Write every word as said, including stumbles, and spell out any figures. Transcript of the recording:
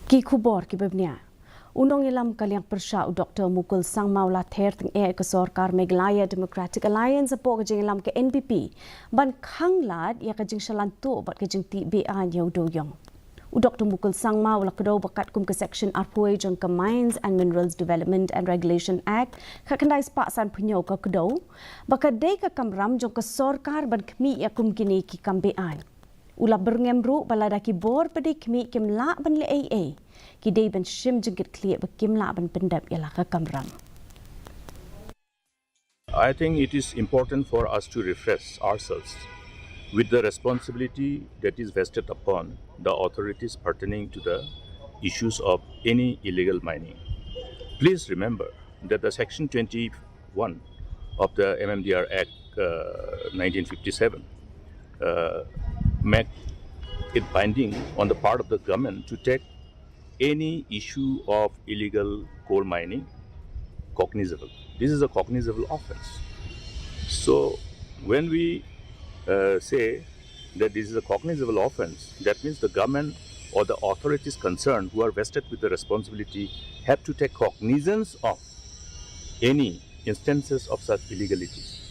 Ki khubor kiba bniah. U nongïalam ka liang pyrshah u Doktor Mukul Sangma u la ther tyngeh ïa ka sorkar Meghalaya Democratic Alliance hapoh ka jingïalam ka N P P ban khang lad ïa ka jingshah lantuh bad ka jingtih beaiñ ïa u dewïong. U Doktor Mukul Sangma u la kdew ba katkum ka Section arphew jong ka Mines and Minerals Development and Regulation Act khatkhyndai spah sanphew hynñiew, ka kdew ba ka dei ka kamram jong ka sorkar ban khmih ïa kum kine ki kam beaiñ. U la byrngem ruh ba lada ki bor ba dei khmih kim lah ban leh ei ei, ki dei ban shim jingkitkhlieh ba kim lah ban pyndep ïa la ka kamram. I think it is important for us to refresh ourselves with the responsibility that is vested upon the authorities pertaining to the issues of any illegal mining. Please remember that the Section twenty-one of the M M D R Act, uh, nineteen fifty-seven, uh, make it binding on the part of the government to take any issue of illegal coal mining cognizable. This is a cognizable offense. So when we, uh, say that this is a cognizable offense, that means the government or the authorities concerned who are vested with the responsibility have to take cognizance of any instances of such illegalities.